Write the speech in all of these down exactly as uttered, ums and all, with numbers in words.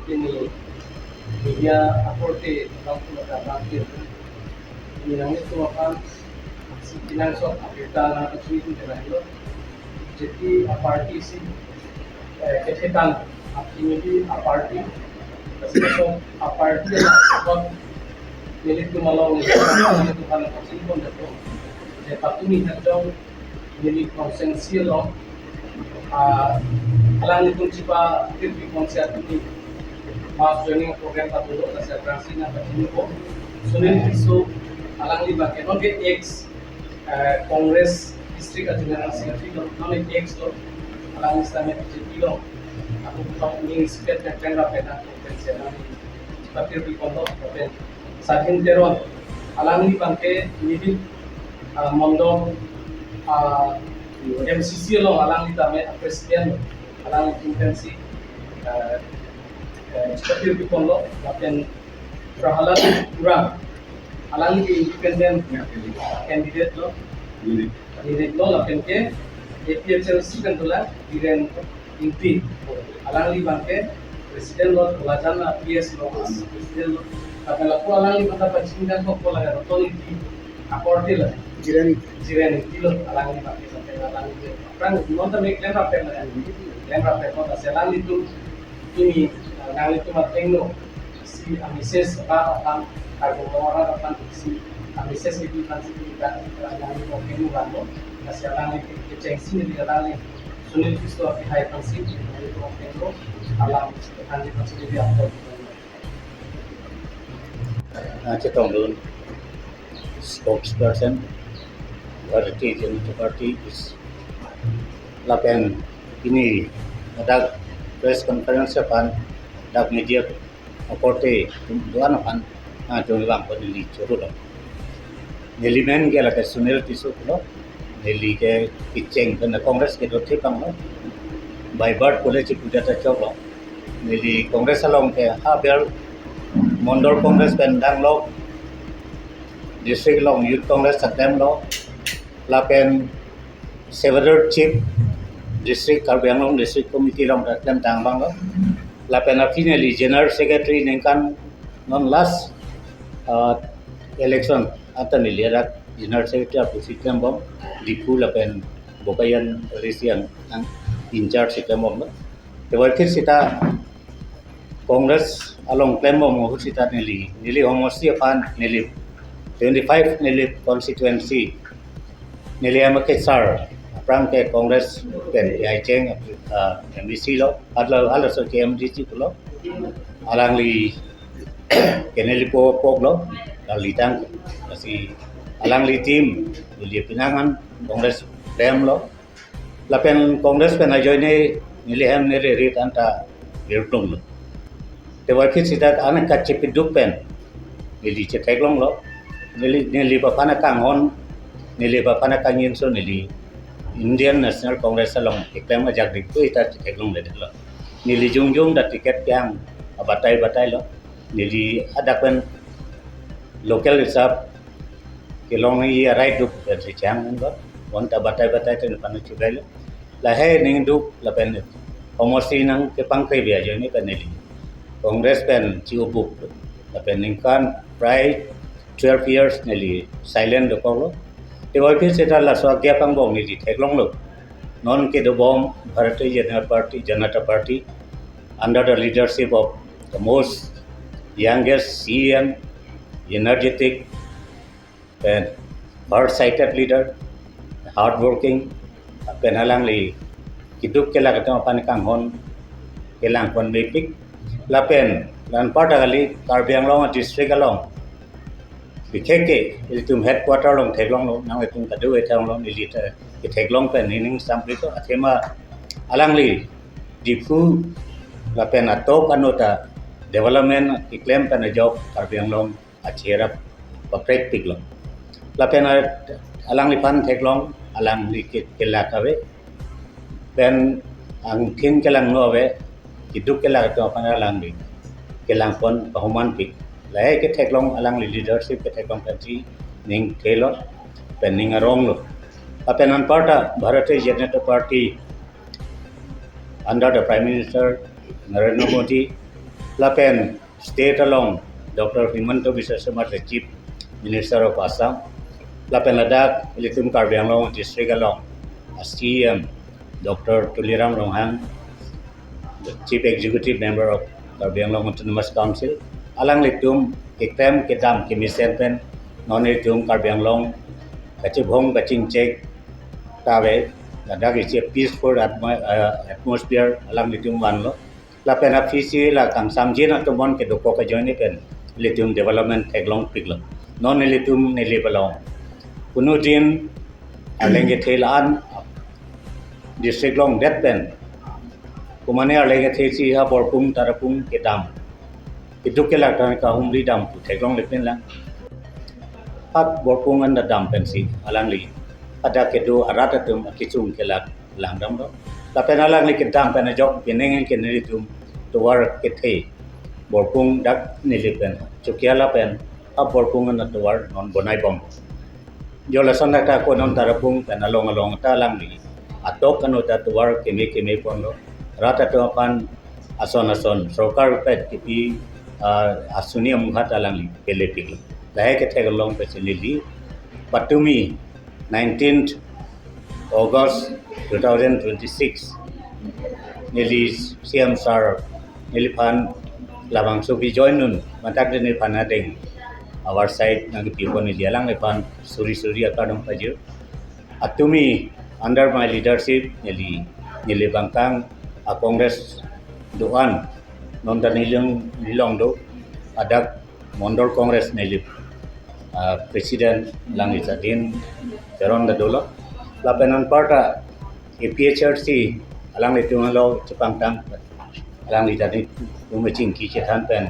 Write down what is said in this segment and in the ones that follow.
Pini media akorte bangphu ladak bangphu. Pini nanglitum aphan si pinangso abirta nangpachini tum kenai lo. Jeti aparty si, eh, kethetang apini di aparty. Kasi so aparty na so nelitum along nelitum aphan pachini pon datu. Je patumi hajong neli constituency along, ah, alanglitum chepatirpi ponsi apini mass joining program patulo, lasi aphrangsi nangpachinipo. Sunil Tisso, alangli abangke non ke ex, eh, Congress district a general secretary lo, non ke ex lo, alangli sitame B J P lo. Ako thok ning sipet pen pen rapet nang pen si alangli chepatirpi ponlo, pen Sadhin Teron, alangli abangke neli, ah, mondol, ah, M C C along alangli tame president, alangli tum pensi, ah, eh, chepatirpi ponlo, lapen Prahalad Uran, alangli independent candidate lo, candidate lo, lapen ke A P H L C pen dolang Biren Ingti, alangli abangke president lo, Bolajan a P S lo, president lo. Lapen lapu alangli abangke pachini dam ko laga Roton Ingti akorte la. Jiren. Jiren Ingti lo, alangli abangke, lapen alangli ke aphrang non tame klem rapet la. Klem rapet lo, lasi alanglitum pini, eh, nanglitum athengno si a-message ba aphan, karbo ora aphan si a-message kepi aphan si pini ta, eh, nanglitum athengno vanlo, lasi alangli ke, kechengsi neli alangli Sunil Tisso aphan hai aphan si, nelitum athengno alam aphan si aphan si neli apor. Ah, chetongdun spokesperson Bharatiya Janata Party is lapen pini dak press conference aphan dak media akorte do-an aphan, ah, jong bang pen neli choro lo. Neli men ke lake Sunil Tisso lo. Neli ke kecheng pen Congress kedo thepang lo. By birth kole chipuja ta chok lo. Neli Congress along ke haber mondol Congress pen dang lo. District along Youth Congress ta klem lo. Lapen Several Chief District Karbi Anglong District Committee along ta klem tang abang lo. Lapen aphi neli General Secretary ningkan non last, uh, election anta neli dak General Secretary apusi klembom, Diphu lapen Bokajan resi ang, ang in charge si klembom lo. Tebar kit sita Congress along klembom ahut sita neli, neli homosti aphan neli twenty-five neli constituency neli ama ke sar, aphrang ke Congress pen ke ai cheng, ah, M A C lo, adla, adlaso ke M D C pulo. Alangli ke neli po pok lo, alangli tang, lasi alangli team, neli pinangan Congress klem lo. Lapen Congress pen ajoine neli hem neli rit anta birplung lo. Tebar kit sita anak kachipiduk pen neli chetheklong lo. Neli, neli aphan akanghon, neli aphan akangin so neli Indian National Congress along keklem ajak dik tu ita chetheklong le lo. Neli jongjong ta ticket kehang abatai batai lo. Neli adak pen local hisab kelong i arai duk pen si chang lo. Bonta batai batai ten panu chugai lo. Lahai ning duk lapen homosti nangkepangkre bia ajoine pen neli Congress pen chi-o buk lapen ningkan prai twelve years neli silent dokok lo. Tebar kit sita laso agya pangbong neli theklong lo. Non kedobom Bharatiya Janata Party, Janata Party under the leadership of the most youngest, C M, energetic, then far-sighted leader, hardworking, pen alangli keduk kelak atum aphan kanghon kelang pon mepik. Lapen la-anparta kali Karbi Anglong district along, bikhek ke ilitum headquarter along theklong lo, nanglitum kado-e theklong lo, neli ta ketheklong pen nening sampli to athema alangli Diphu lapen atok anota development keklem pen ajok Karbi Anglong achera paprek pik lo. Lapen a-, alangliphan theklong, alangli ke-, kelak ave. Pen angthin kelangno ave, keduk kelak atum aphan alangli kelang pon pahuman pik. Lahai ketheklong alangli leadership ketheklong pensi ning thelo, pen ning arong lo. Lapen anparta Bharatiya Janata Party under the Prime Minister Narendra Modi, Lapen state along Doctor Himanta Biswa Sarma, the Chief Minister of Assam. Lapen ladak ilitum Karbi Anglong district along C E M Doctor Tuliram Ronghang, the Chief Executive Member of Karbi Anglong Autonomous Council. Alanglitum keklem kedam kemesen pen non ilitum Karbi Anglong kachibhong kachingchek ta ave, ladak isi peaceful atmo-, uh, atmosphere alanglitum vanlo. Lapen aphi si la kangsamjin atum bon kedokok ajoine pen ilitum development theklongpiklo. Non ilitum Nilip along kunudin arleng kethe la-an district longdet pen kumane arleng kethe si ha Borpung Tarapung kedam, keduk kelak tang kahumri dam pu theklongle pinlang. Hat Borpung anta dam pensi alangli hadak kedo arat atum akisung kelak langdamlo. Lapen alangli kedam pen ajok pining ke nelitum tovar kethe Borpung dak Nilip pen Chokihola pen ha Borpung anta tovar non bonaibom. Jo lason dak ta ko non Tarapung pen along along ta alangli atok kanu ta tovar keme keme ponlo. Rat atum aphan ason ason sorkar pet kipi, ah, asuni amukhat alangli pelepiklo. Lahai ketheklong pensi neli patumi nineteenth August two thousand twenty-six, neli C M sir neliphan labangso bi join un matak neliphan adeng our side nangkipi pon neli alangliphan suri suri akardom pajir. Atumi under my leadership neli, neli bangkang a Congress do-an non ta nilong, nilong do, adak Mondol Congress neli, ah, President alangli Sadin Teron ta dolo. Lapen anparta A P H L C alanglitum alo chepangtang, alangli Sadin tumeching kechethan pen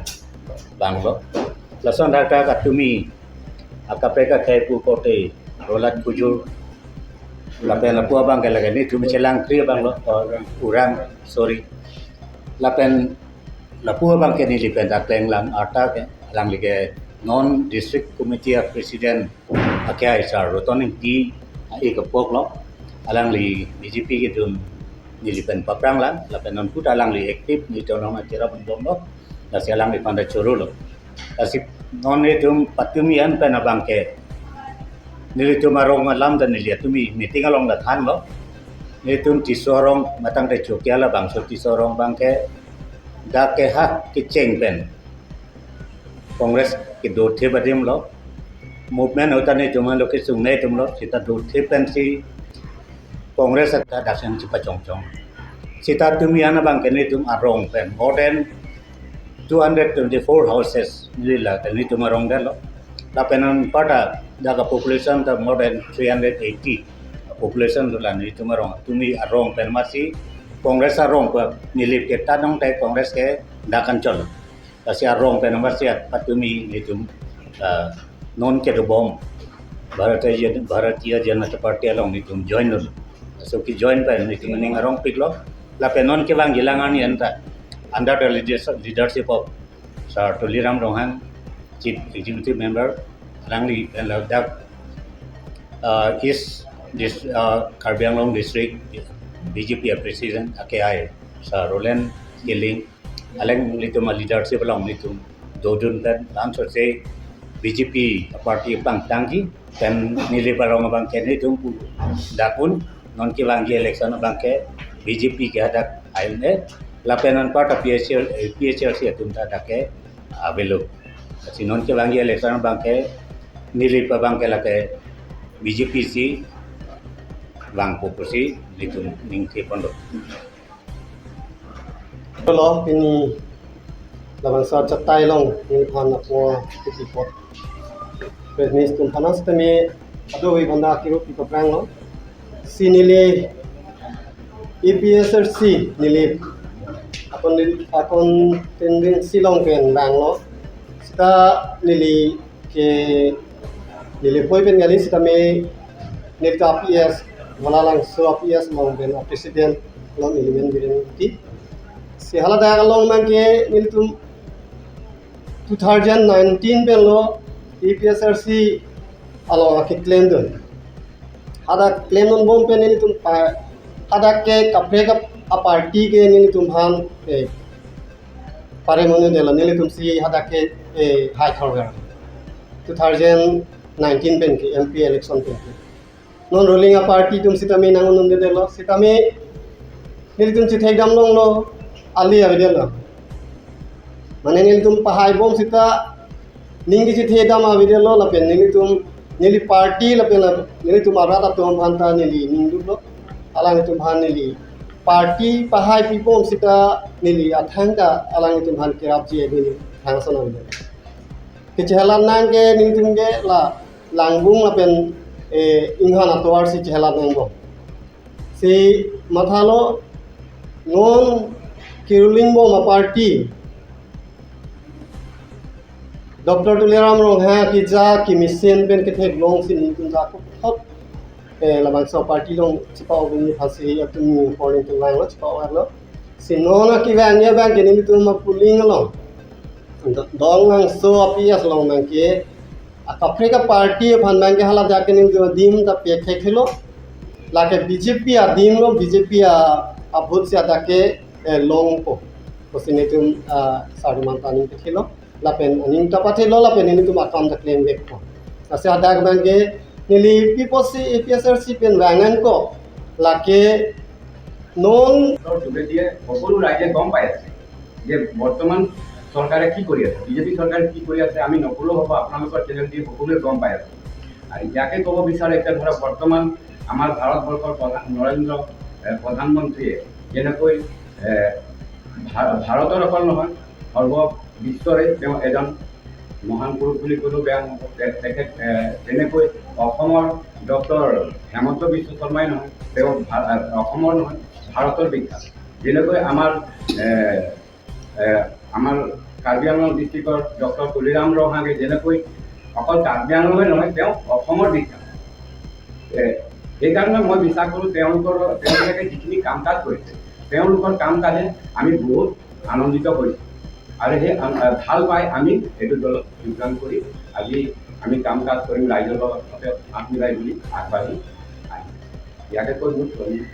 vanglo. Lason dak ta atumi akaprek akhei pu korte Rolat Kujur. Lapen lapu abang ke lake nelitum chelangkri abanglo, oh, Urang, sorry. Lapen lapu abang ke neli pen ta klenglang arta ke alangli ke non district committee a president akhei sir Roton Ingti a-ik apoklo. Alangli B J P kedun neli pen papranglang, lapen non puta alangli active nelitum along achera bomlo. Lasi alangliphan ta chorolo. Lasi non nelitum patumi an pen abang ke nelitum arong alam ta neli atumi meeting along ta thanlo. Nelitum Tisso arong matang te Chokihola bangso Tisso arong abang ke dak ke ha kecheng pen Congress kedo thip adimlo. Movement ahut ta nelitum alo kesung nelitumlo, seta do thip pensi Congress ata dasen chepachongchong. Seta tumi an abang ke nelitum arong pen more than two hundred twenty-four houses neli la ke nelitum arong detlo. Lapen anparta dak a population ta more than three hundred eighty population lo la nelitum arong. Tumi arong pen masi Congress arong pen Nilip ke ta nong te Congress ke dak anchot. Lasi arong pen masi at patumi nelitum, ah, non kedobom Bharatiya Jan-, Bharatiya Janata Party along nelitum join lo. So kejoin pen nelitum ning arongpiklo. Lapen non kevangji alang arni anta under the leadership, leadership of Sir Tuliram Ronghang, Chief Executive Member, alangli pen ladak, ah, East Dis-, ah, Karbi Anglong District B J P a President akhei Sir Roland Killing, alanglitum a leadership along nelitum dodun pen langsose B J P a party pangtangji pen Nilip arong abang ke nelitum pu dak un non kevangji election abang ke B J P ke hadak ai un-e, lapen anparta P H L, eh, P H L C atum ta dak ke avelo. Lasi non kevangji election abang ke Nilip abang ke lake B J P si vangpo pusi nelitum ningje ponlo. Lo pini labangso achatai along neliphan apor kiti apot press meet atum aphan setame ado-i banda kiru pi papranglo. Si neli A P H L C neli akon, akon tending silong pen vanglo. Seta neli ke neli poi pen kali setame neli ta P S, Bhola Langso P S along pen a president lo neli men Biren Ingti. Si haladak along abang ke nelitum two thousand nineteen pen lo A P H L C along akeklem dun. Hadak klemdun bom pen nelitum pa, hadak ke kaprek a party ke nelitum aphan, eh, pare monedetlo, nelitum si hadak ke, eh, hai thorver. Two thousand nineteen pen ke M P election pen ke. Non ruling a party atum sitame nangonedetlo, sitame nelitum chethekdam longlo, ali avedetlo. Mane nelitum pahai bom sita ning kachethedam avedetlo, lapen nelitum, neli party lapen la, nelitum arat atum aphan ta neli ning duklo. Alanglitum aphan neli party pahai pi bom sita neli athang ta alanglitum aphan kerapji neli thang ason avedetlo. Kechehelat nang ke nelitum ke la Langbung lapen, eh, Inghan atovar si chehelat nang bom. Si mathalo non ke ruling bom a party, Doctor Tuliram Ronghang keja kemesen pen ketheklong si nelitum ja kuthot, eh, labangso party along chepa-o bini phasi atum ni polling tu lang lo chepa-o lo. Si non akevang ya bang ke nelitum apuling along, Dongbangso a P S along bang ke akaprek a party aphan bang ke hala dak ke nelitum adim ta pekthekthe lo. Lake B J P adim lo, B J P a, a vote si adak ke, eh, longpo. Kosi nelitum, ah, sarman ta aning pathelo. Lapen aning ta pathelo, lapen nelitum akam ta klem vekpo. Lasi adak bang ke neli pi apotsi A P H L C pen vang nangkok. Lake non উত্তৰ যোগেদিয়ে সকলো ৰাইজে গম পাই আছে যে বৰ্তমান চৰকাৰে কি কৰি আছে, বিজেপি চৰকাৰে কি কৰি আছে। আমি নকলেও হ'ব, আপোনালোকৰ চেনেল দি সকলোৱে গম পাই আছে। আৰু ইয়াকে ক'ব বিচাৰে, এতিয়া ধৰক, বৰ্তমান আমাৰ ভাৰতবৰ্ষৰ প্ৰধান নৰেন্দ্ৰ, এ, প্ৰধানমন্ত্ৰীয়ে যেনেকৈ, এ, ভা-, ভাৰতৰ অকল নহয়, সৰ্ব বিশ্বৰে তেওঁ এজন মহান পুৰুষ বুলি ক'লেও বেয়া নহ'ব। তে-, তেখেত, এ, তেনেকৈ অসমৰ ডক্টৰ হিমন্ত বিশ্ব শৰ্মাই নহয়, তেওঁ ভা-, এ, অসমৰ নহয়, ভাৰতৰ বিখ্যাত। যেনেকৈ আমাৰ, এ, এ, আমাৰ কাৰ্বি আংলং ডিষ্ট্ৰিক্টৰ ডক্টৰ তুলিৰাম ৰংহাঙে যেনেকৈ অকল কাৰ্বি আংলঙে নহয়, তেওঁ অসমৰ বিখ্যাত। এ, সেইকাৰণে মই বিশ্বাস কৰোঁ, তেওঁলোকৰ, তেওঁলোকে যিখিনি কাম কাজ কৰিছে, তেওঁলোকৰ কাম কাজে আমি বহুত আনন্দিত হৈছোঁ। আৰু সেই আন-, আ, ভাল পাই আমি এইটো দলত যোগদান কৰি আজি আমি কাম কাজ কৰিম, ৰাইজৰ লগত হাতে হাত মিলাই বুলি আগবাঢ়ি আহিম। ইয়াকে কৈ মোৰ থলুৱা